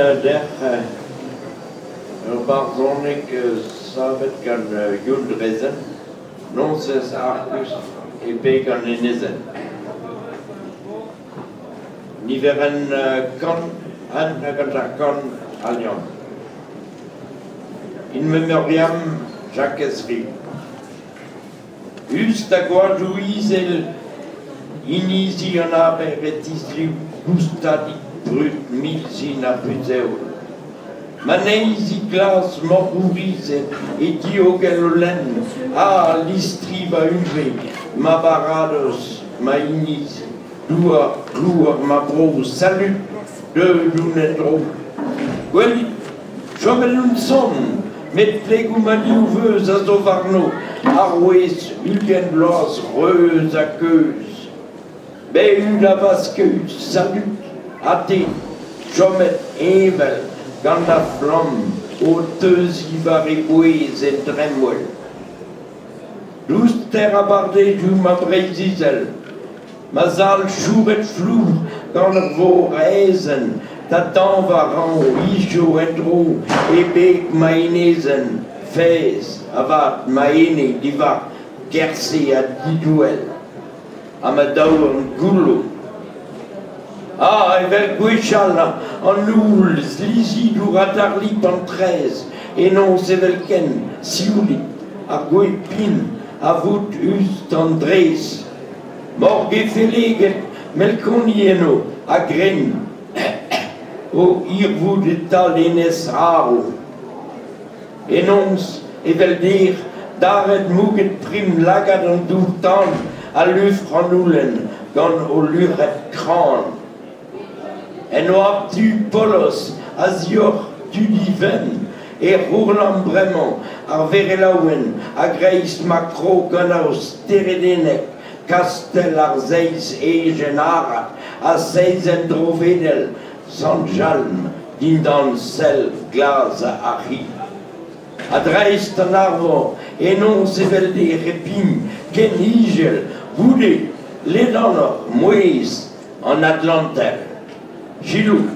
Dec'h ur barzhoneg savet gant Youn Drezen, Nonsense Arcus e beg an enezenn. Niverenn 150 Al Liamm. In memoriam Jakez Riou. Us da goadoù izel inizi an Aber e tisliv goustadik brud milzin ar c'huzh-heol. Ma neizhi glas morc'hourizet e diogel o lenn, ha listri va hunvre, ma baradoz, ma inizi, douar klouar ma bro, salud, deuet on en-dro. Gwelit, Chomet on sonn, met plegoù ma liv eus a zo warno arouez 20 vloaz reuz ha keuz. Bev da vaskeuz, salud, ha te, chomet heñvel gant da flamm o teuziñ war e bouez en dremmwel. Douster abardaezioù ma Breizh-Izel, Ma zal chouret flour gant ur vor aezhenn da dañva 'rañ hiziv en-dro e beg ma enezenn faezh avat ma ene diwar kerse ha didouell ha ma daouarn goullo. Ah, evel gwechall an houl zlizidour a darlip an traezh penaos evelkent sioulik ar gwez pin a vout 'us d'an drez. Morgefeleged melkoni eno a-grenn o hirvoud e-tal enez Haro. Penaos, evel dir, daret mouget prim lagad an dour-tan ha lufr an houlenn gant o luc'hed kran. En oabl tu polos a-zioc'h tudi wenn e c'hourlamm bremañ ar werelaouenn a-greiz ma krog an aoz steredennek kastell ar seizh ejen arat ha seizh endrovedel Sant-Jalm dindan sell glas ar c'hi. A-dreist an arvor enoz evel e pign ken ijel goude ledanoc'h mouezh an Atlantel. Gilou,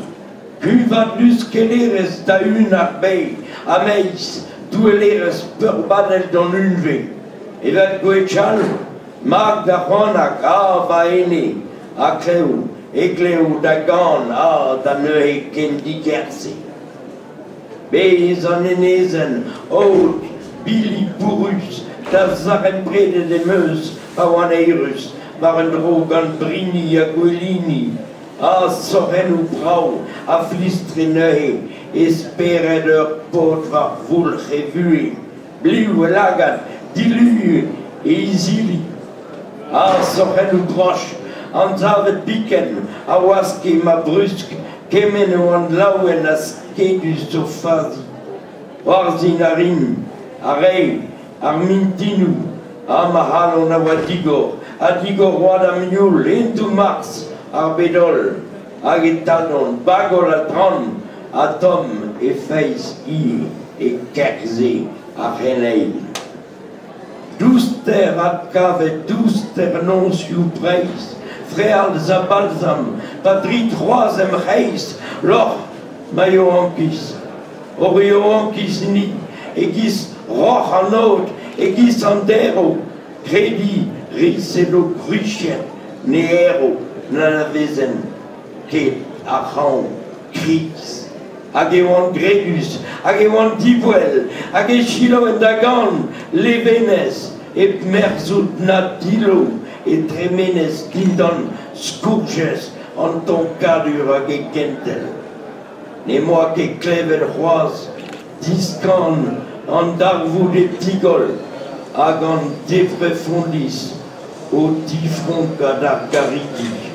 kuñvat luskellerezh da-un ar bed ha meiz touellerezh peurbadel d'an unvez. Evel gwechall, mag da c'hoanag, ha va ene, ha klev, heklev da gan, ha da neuze ken digerzh-se. Bez an enezenn, aod, bili bourrus, da zarempredet em eus pa oan eürus war un dro gant brini ha gouelini, ha sorc'hennoù brav a flistre neuze e spered ur paotr war voulc'h e vuhez, bliv e lagad, dilu e izili. Ha sorc'hennoù droch, anzavet biken, a waske ma brusk kement e oan laouen ha skedus o fazi. C'hoarzhin a rin, a reiñ ar mintinoù ha ma c'halon a oa digor, ha digor oa da'm youl hentoù Marz ar bed-holl, hag e taldon bagol ha drant ha tomm e feiz hir e kerzhe ar c'heneil. Douster adkavet douster nozioù Breizh, frealz ha balzam, pa drid c'hoazh em c'hreiz, lorc'h ma yaouankiz. Hor yaouankiz-ni, e-giz roc'h an aod, e-giz an derv, krediñ 'ris edo gwriziet ne erv n'anavezen ket ar c'hañv kriz. Hag e oan gredus, hag e oan diboell, hag e selaouen da gan levenez, hep merzout na dillo e tremenez dindan skourjez an tonkadur hag e gentel. N'em boa ket klevet c'hoazh diskan an darvoud e tigoll hag an deprefondis o tifronkañ d'ar garidi.